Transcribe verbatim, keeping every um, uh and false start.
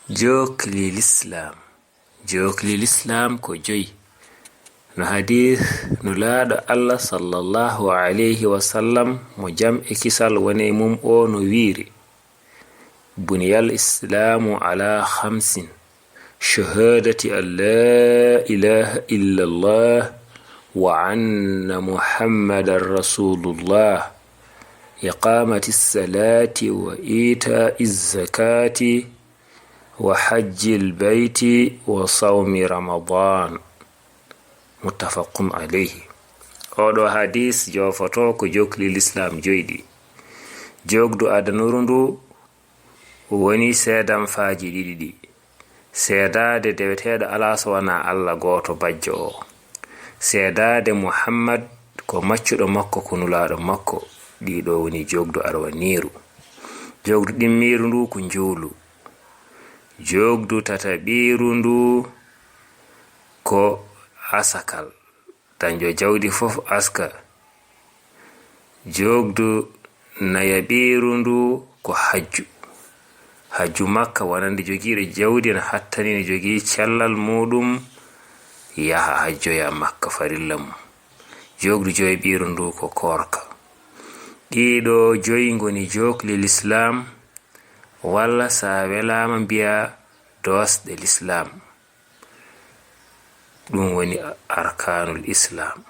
Jookli Lislaam. Jookli Lislaam ko joy. No hadiis Nulaaɗo Allah sallallahu alayhi wa sallam, mo jam e kisal wone mum, o no wiiri: بني الإسلام على خمس: شهادة أن لا إله إلا الله وأن محمدا رسول الله، إقامة الصلاة وإيتاء الزكاة وحج البيت وصوم رمضان. متفق عليه. Oɗo hadiis jofoto ko jookli Lislaam joyɗi. Jookdu adanuru ndu woni seedamfaaji ɗiɗi ɗi: seedaade deweteeɗo alaa so wanaa Allah gooto bajjo o, seedaade Muhammad ko maccuɗo makko, ko nulaaɗo makko. Ɗiɗo woni jookdu arwaniiru. Jookdu ɗimmiiru ndu ko njuulu. Jookdu tataɓiiru ndu ko asakal. Dañjo jawdi fof aska. Jookdu nayaɓiiru ndu ko hajju. Hajju Makka, wonande jogiiɗo jawdi ene hattani, ene jogii cellal muuɗum, yaha hajjoya Makka farilla mum. Jookdu joyɓiiru ndu ko koorka. Ɗiɗo joyi ngoni jookli Lislaam, walla sa welaama mbiya doosɗe Lislaam. Ɗum woni arkaanul Islaam.